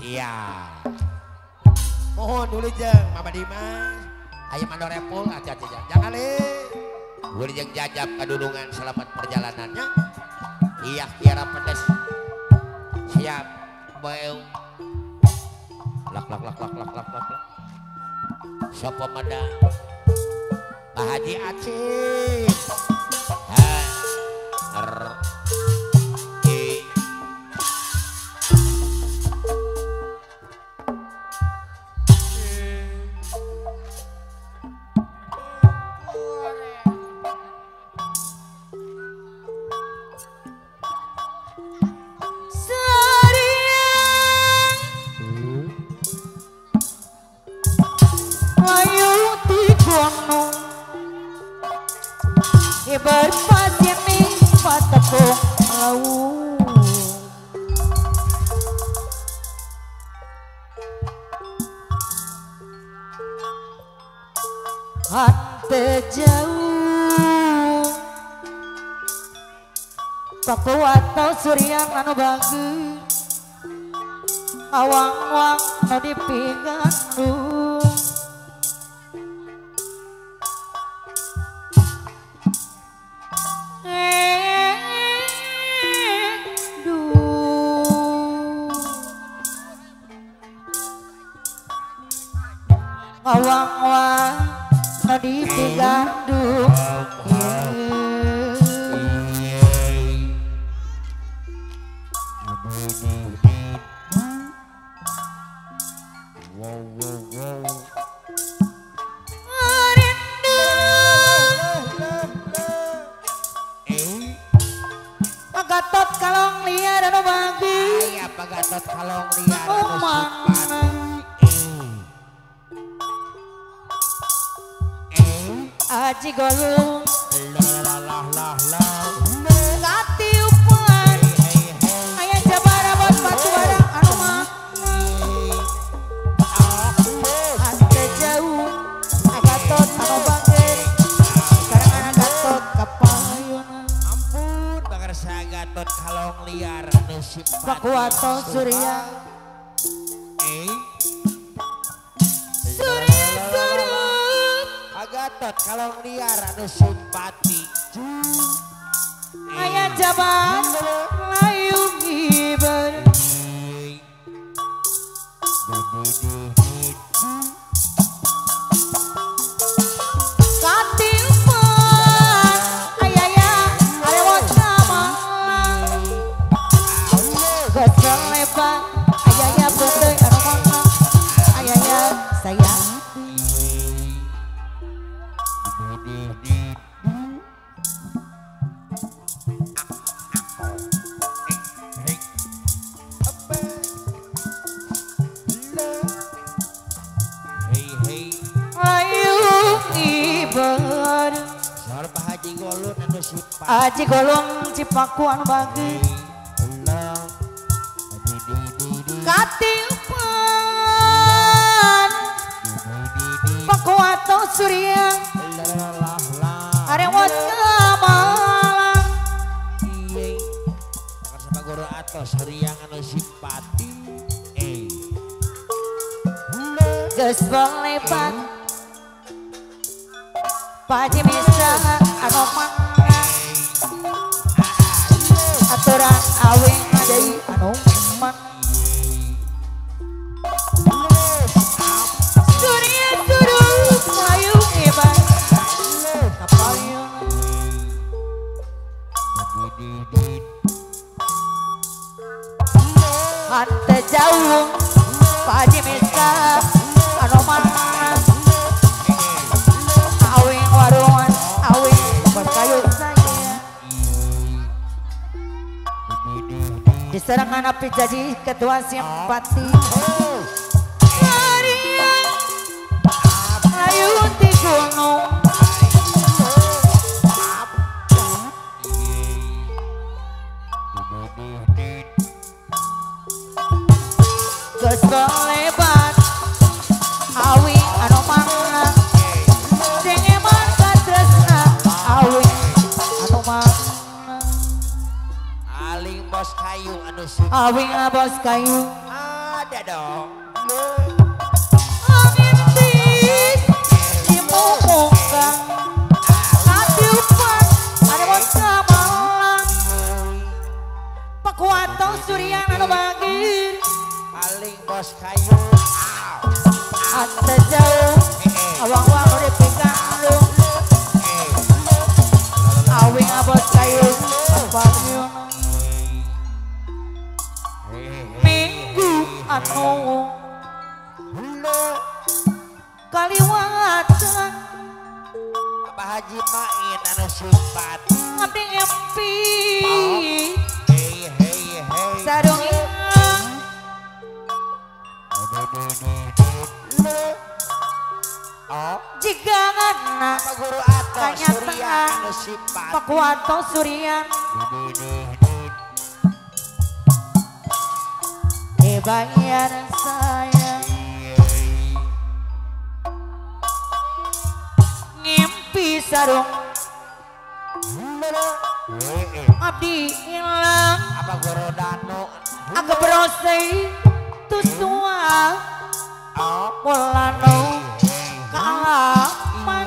Iya. Mohon dulu jeng Mama Dimas. Ayo mandorepul aja aja. Jangan le. Wilujeng jajab kadulungan selamat perjalanannya. Iya tiara pedes. Siap. Beu. Lak lak lak lak lak lak lak. Sopo mada Pak Haji Aceh. H R I Berpasir ning patepung lawu hante jauh paku atau surya anu bagus awang-wang nu dipigandung. Awang-awang nu dipigandung. Rindu Gatot kalong liar anu bagi. Aya Gatot kalong liar anu simpati. Aji Golung lah lah lah katiupan aya jabara bot batu bara anu mah ante jauh Gatot anu bager karangan Gatot kapayuna. Ampun bagarsa Gatot kalong liar anu simpati Pakuato Surya Surya surut Gatot kalong liar anu simpati. Aya jabat layu ngiber. Katiupan ayaya arewot malang. Geselepan ayaya peuteuy anu mangna ayaya sayang. Aji Golong Cipaku anu bagi katiupan Paku atau Surya arewot kamalang. Guru atau Surya anu simpati. Geus balepat Paji bisa anu mangga aturan awing deui anu mang. Surya surut layu ngibar kapayun. Hante jauh Paji bisa anu mangga awing warungan awing bos kayu saya. Diserangan api jadi ketua simpati. Maria layu di gunung. Geus balebat awing anu mangna dengeman katresna awing anu mangna. Aling bos kayu anu simpati. Awing bos kayu. Ada dong. Angin di muka katiupan ada bos Malang Pakuato Surya anu bagir paling bos kayu. Ante jauh awang-awang dipegang lu awing abot kayu papayun minggu anu kaliwatan Pak Haji Main anu simpati abdi empi hey hey hey sarung jika anak guru atau Surya anu simpati Pakuato Surya bayar saya ngimpi sarung abdi ilang apa guru danu agak berosei tusua mulano kaalaman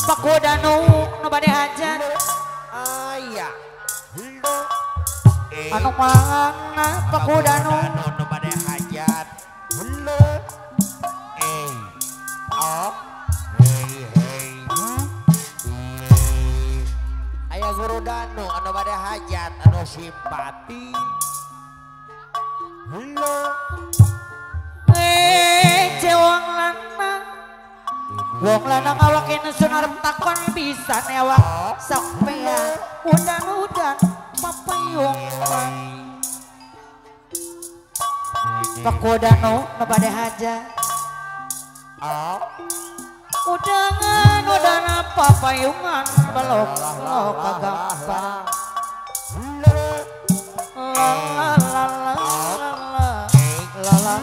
Pakodanu nu bade hajat aya anu mana Pakodanu nu bade hajat aya guru danu anu bade hajat anu simpati wong lanang wong lanang awake nesun arep takon bisa newak sampean udan-udan papayung Pakodano nu bade hajat udangan udana papayungan belok belok kagampar la la la la la la.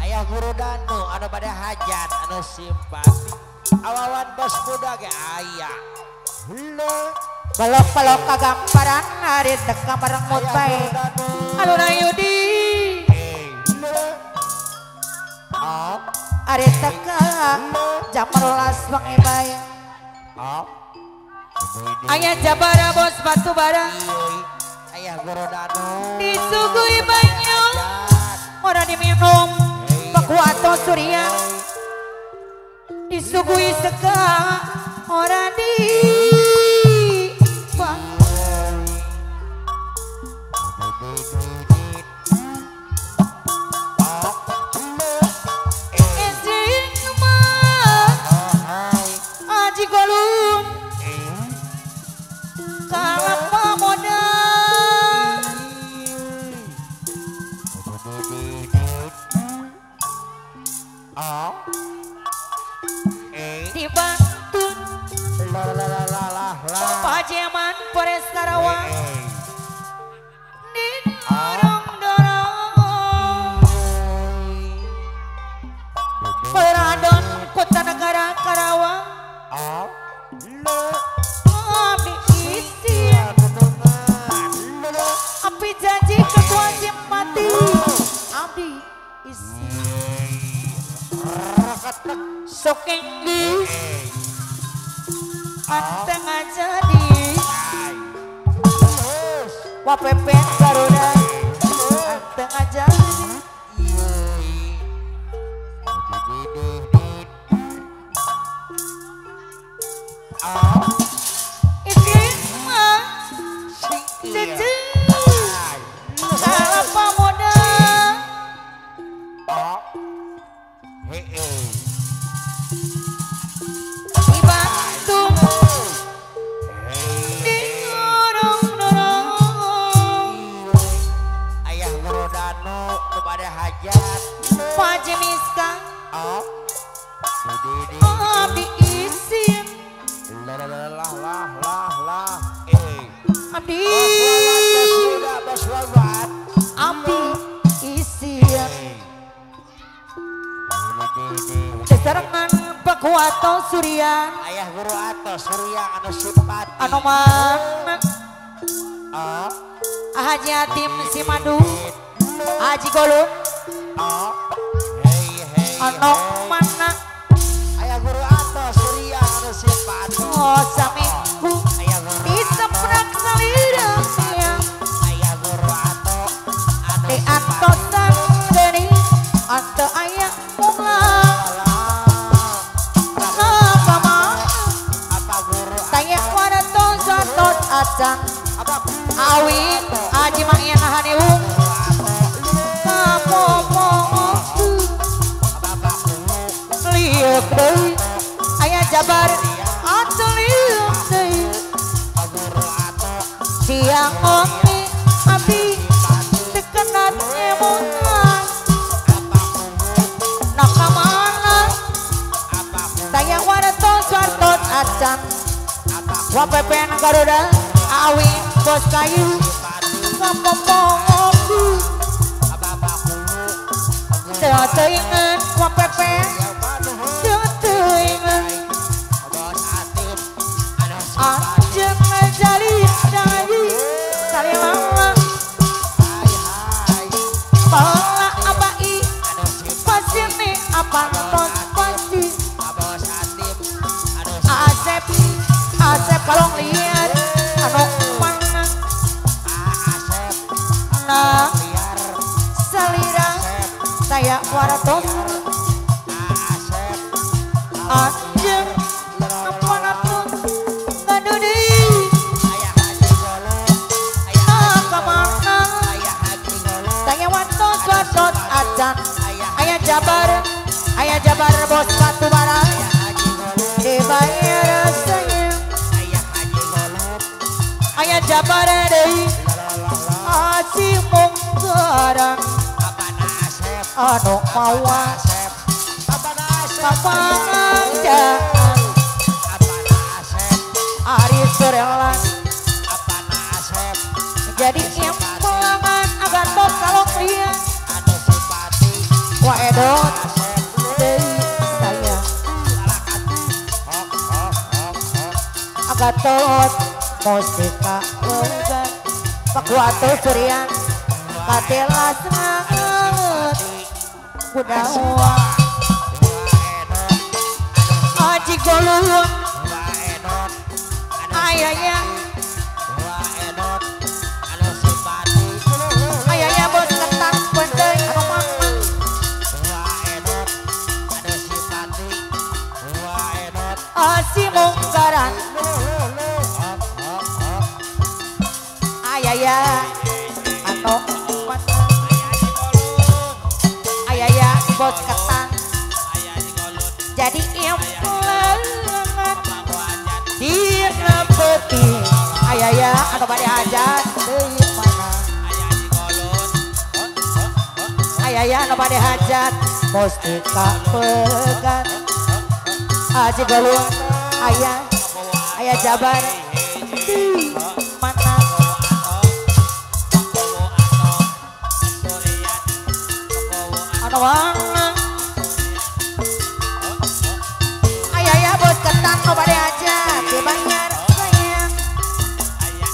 Ayah guru danu anu bade hajat anu simpati awawan bos muda ge aya balok-balok kagamparan ari teka merengut bae aluna yudi ari teka jam 12 wengi bae aya jabara bos batu bara ayah guru danu disuguhi banyu ora diminum Pakuato Surya disuguhi sega ora di Aji Golun kalapa modal dibantu Pajeman Polres Karawang didorong-dorong Peradon Kota Negara Karawang abdi isin api janji ketua simpati abdi isin soking di anteng jadi wapepen garuda anteng jadi isin mah cici kalapa muda dibantu didorong-dorong ayah guru danu nu bade hajat Paji Miska abdi isin abdi abdi isin sesarengan Pakuato Surya ayah guru ato Surya anu simpati anu mana Haji Atim Simadu Haji Golun Ano mana Ayah guru ato Surya anu simpati Oh saminggu diseprak salira Ayah guru ato anu di antosan deui anto aya mungla acan awi aji main haniung kapopo liuk deui aya jabar atuh liuk deui siang omi abi tekenat nyemutan nakamana tayang wartos wartos acan wapepen Garuda awi bos kayu kapopong teu teuingeun wapepen teu teuingeun anjeun jalin dai salilama pola abai pasini apantos pasti Asep Asep kalong liar anu mana nah salira saya waratos anjeun apanatun gaduh deui kamana saya watos watos acan aya jabar bos batu bara dibayar sayang aya jabar deui aji munggaran anu mawa kapangjaan ari surelan jadi impelangan agatot kalong lian wa edot deui saya agatot musika wegan pakuato surian katelas banget kudawa aji golun ayaya ayaya bos ketan pendai anu mama asi mungkaran ayaya anu ayaya bos ketan jadi impelangan dina peuting ayaya anu bade hajat deui mana ayaya anu bade hajat mustika pegan Haji Golun aya aya jabar di mana anu mana ayaya bos ketan nu bade hajat dibayar sayang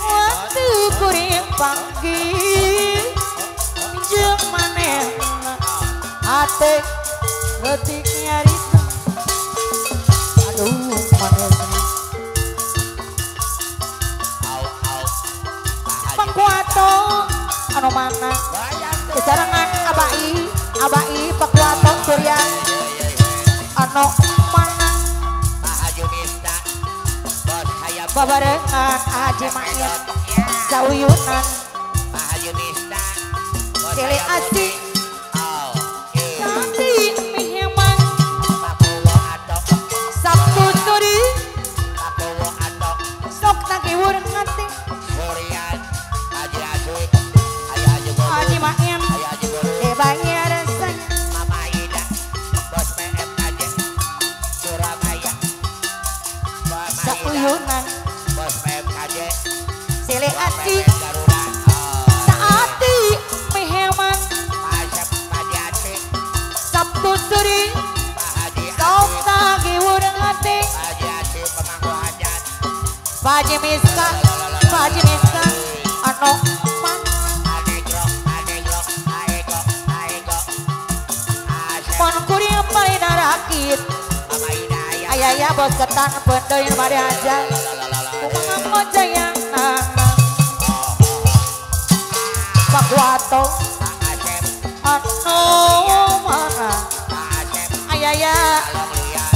waktu kuring panggih jeung manehna hate leutik nyarita aduh manehna Pakuato anu mana kesarangan abai abai Pakuato Surya anu mana babarengan Haji Main sauyunan silih asih nanti miheman Sabtu suri sok nagiwur ngati Haji Main dibayar sayang sauyunan silih asih saati miheman Sabtu suri sok nagiwur ngati Pak Haji Miska anu mana sakit. Ayah bos ketan pendoy bade hajat. Kumaha mojayana. Pakuato anu mana. Ayah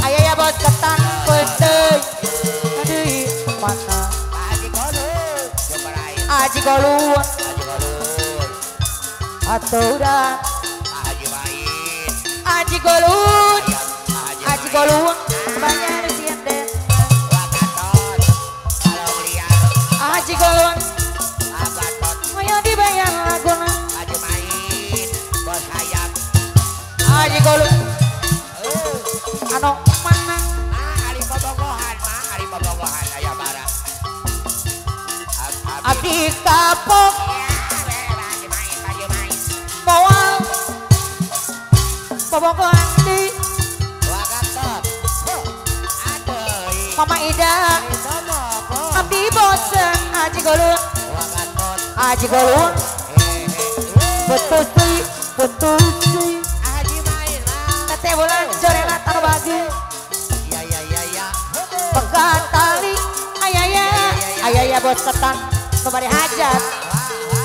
ayah bos ketan pendoy deui mana. Aji Golun aturan Aji Golun Aji Golun bayar sinden Aji Golun ayo dibayar laguna Aji main bos hayam Aji Golun anu mana ari bobogohan mah ari bobogohan aya bara abdi kapok moal bobogohan di Mama Ida abdi bosen Aji Golun Aji Golun putus deui teteh bulan jorela tarbagi pegat tali ayaya ayaya bos ketan kembali hajat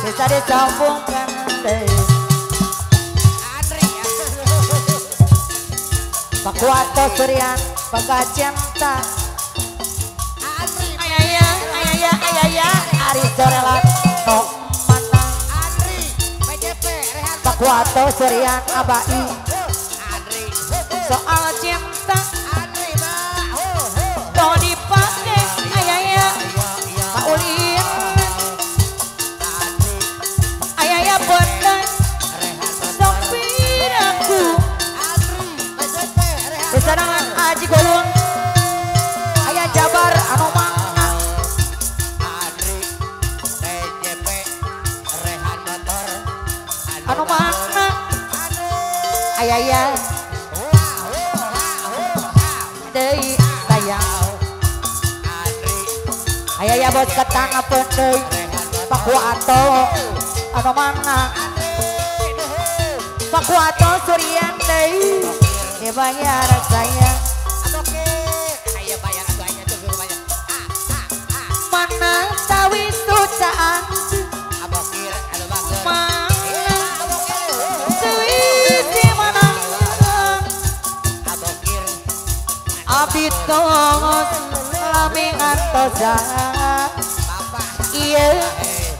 bisa disambungkan deui Pakuato Surian pegat cinta ayaya ayaya ayaya ari jorela no mana Pakuato Surian abai soal cinta tong dipake ayaya kaulin ayaya boten sopir aku besarangan Aji Golun ayah Jabar anu mana anu mana ayaya deui sayang ayaya bos ketan peundeuy Pakuato anu mana Pakuato Surian deui dibayar sayang mana tawis tucaan mana tawis di mana abdi tos lami ngantosan iya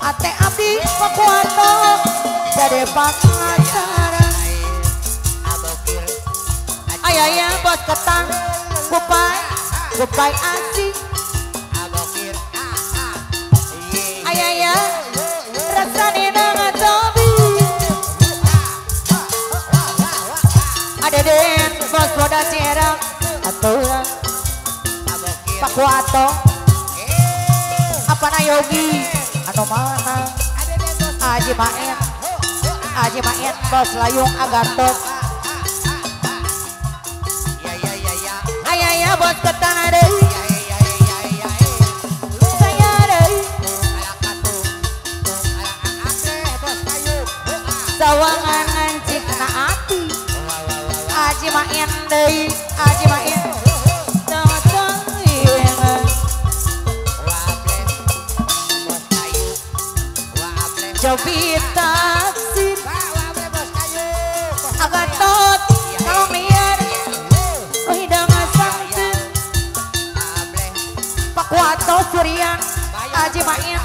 ate abdi Pakuato jadi pacaran ayaya bos ketan kupai kupai aji ayaya rasane ngatobi ada den bos boda cerang aturan Pakuato apa na Yogi anu mana Aji Maen Aji Maen bos layung agatot ayaya bos ketan deui saya deui sawangan ngancik na ati Aji Maen deui Aji Maen Jobi taksi agatot kalau liar hidang santen Pakuato Surian Aji Maen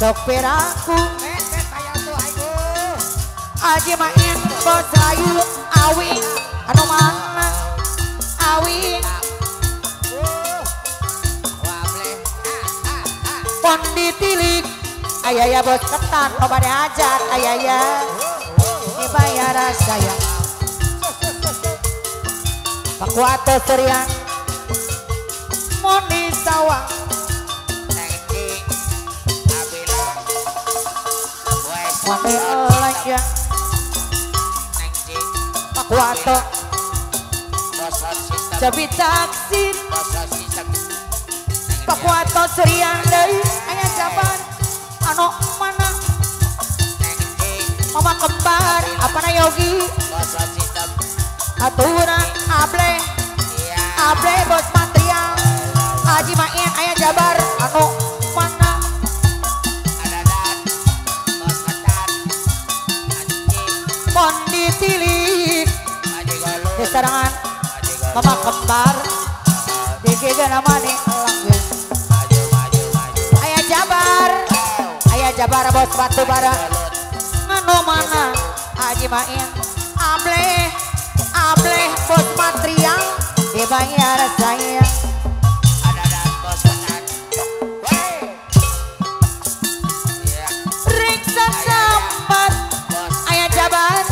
sopir aku Aji Maen bos layu awi anu mana awi pon ditilik ayaya bos ketan bade hajat ayaya dibayar sayang Pakuato Surian moni sawang moni lanjang Pakuato Jabi taksi Pakuato Surian deui aya jabar anu mana Mama kembar apa na Yogi aturan able Able bos material Haji Main aya Jabar anu mana Adadan bos ketan Mondi tilik Desarangan Mama kembar Digigana mani langgeng Aya Jabar Aya Jabar bos batu bara Anu mana Haji Main Able Able bos material dibayar sayang Adadan bos ketan Riksa sambat Aya Jabar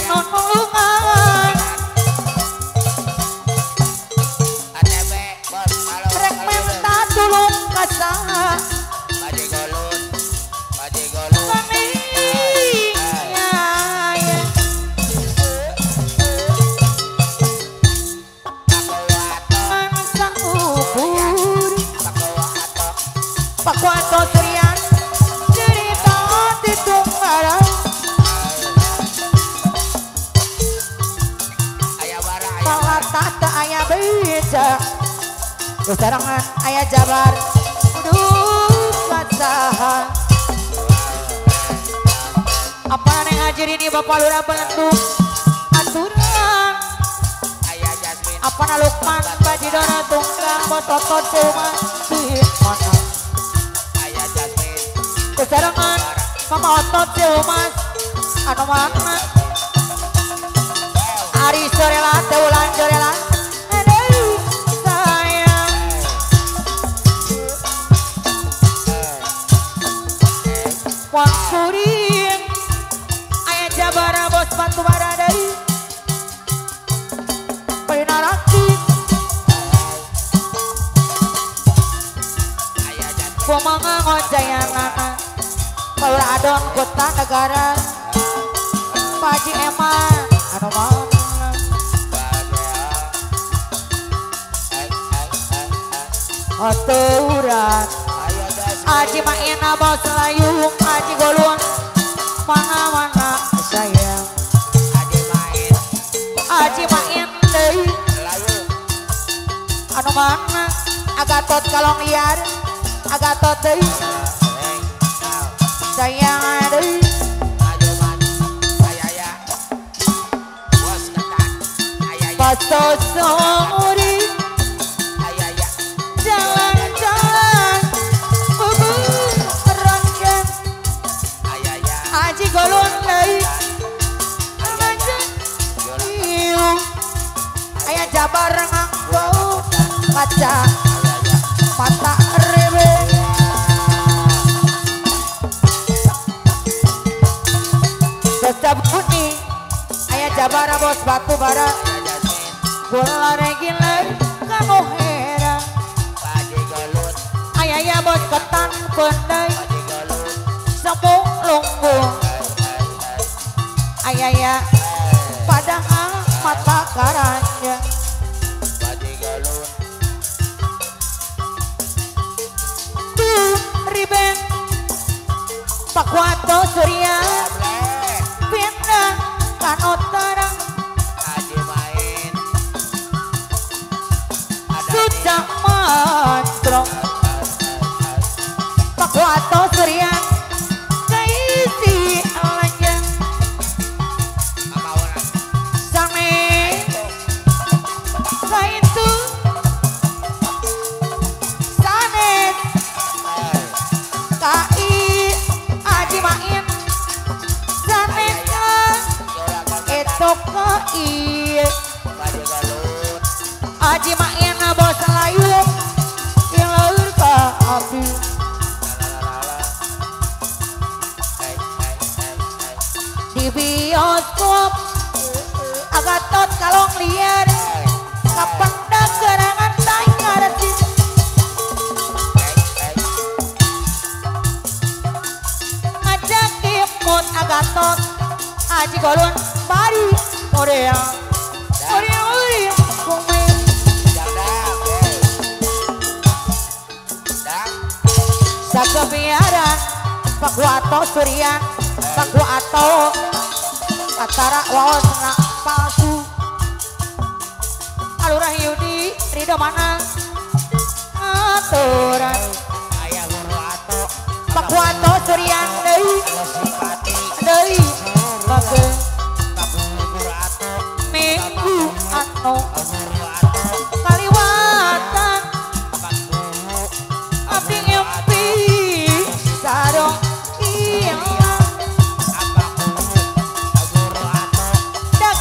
Nonulungan Rek minta tulung kasaha Pakuato Suryan cerita di tunggaran Palatah tak aya beja Kesarangan aya Jabar Kudu kasaha Apa neng hadir ini Bapak Lurah Belendung Aturan Apa na Lukman Bajidona Tunggang Bototot Cuma di mana Kesarangan Mama otot Mas anu mana Ari sorela teulan jorela aduh sayang Wang kuring aya Jabara bos batu bara deui Pinaraki Kumaha ngojayanana Palura Adon kota negara Paji Ema anu mana Aturan Aji Maina bos layung Aji Golun mana-mana sayang Aji Main deui anu mana Agatot kalong liar Agatot deui sayang deui Pasosori jalan-jalan buburangan Aji Golun deui Aya Jabar nganggo kaca mata rebe Tetap kuning aya Jabar bos batu bara bola regile kamu heran aya ya bos ketan pendai semu lungguh aya ya padahal mata karanja tuh riben Pakuato Surya pindah kanotarang Sucak mantrong Pakuato Surya kaisi lanjang Sane kaitu sanes kai Aji Main sanes etok kai Aji Main bos layung ileur ka api di bioskop Agatot kalong liar kapendak gerangan tayar ngajak imut Agatot Aji Golun bari Korea Korea Korea Sakebiaran Pakuato Suryan Pakuato Katara waosna palsu Bapak Lurah Yudi Ridho mana aturan Ayah Guru Ato Pak Wanto Suryan deui deui Bapak Guru Ato Minggu anu kaliwatan abdi ngempi sarong ilang dak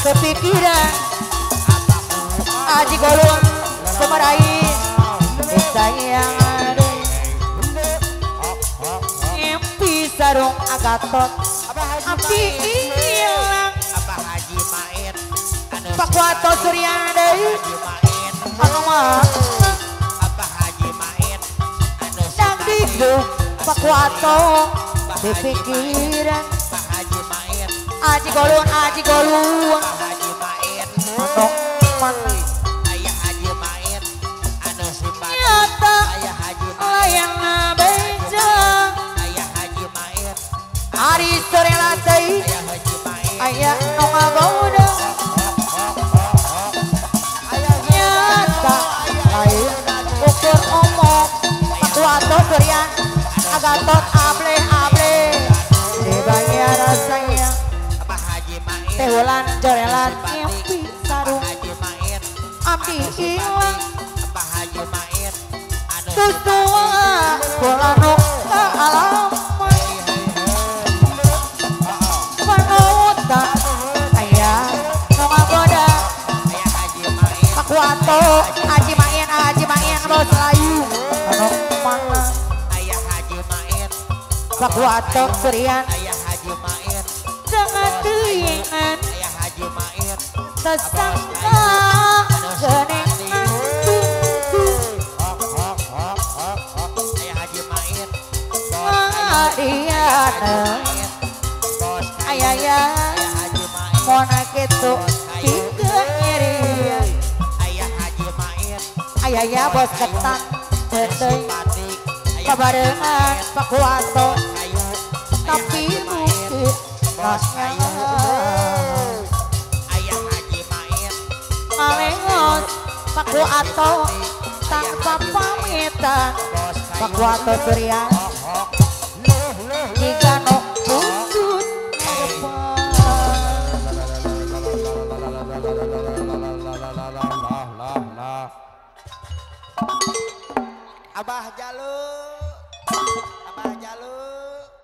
kepikiran Aji Golon kemarai sayang aduh ngempi sarung agatot abdi ilang Abah Haji Main Pak Wanto Suryan deui anu mah Abah Haji Main anu dangdikduk Pak Wanto dipikiran Pak Haji Main Aji Golon Aji Golon Pak Haji Main anu mana Ayah Haji Main anu simpati nyata Ayah Haji Main layang beja Ayah Haji Main ari sore latei Ayah Haji Main aya nu ngagoda nyata lain ukur omong Pak Wanto Suryan agatot able able dibayar rasanya Abah Haji Main teh wulan jorelan ngimpi sarung Haji Main abdi ilang Abah Haji Main anu tustua kula nu kaalaman panutan aya nu ngagoda Ayah Haji Main Pak Wanto Haji Main Haji Main bos layu anu mana Ayah Haji Main Pak Wanto Suryan Ayah Haji Main sangat teuingan Ayah Haji Main sesangka geuning Ayah Haji Main Mariana bos ayaya Ayah Haji Main mona kitu pikeun nyerian Ayah Haji Main ayaya bos ketan teuing batik babarengan Pak Wanto ayo tapi bukti rasnya Ayah Haji Main malengos Pak Wanto tanpa pamitan Pak Wanto Suryan jika nu khusus Abah Jalur.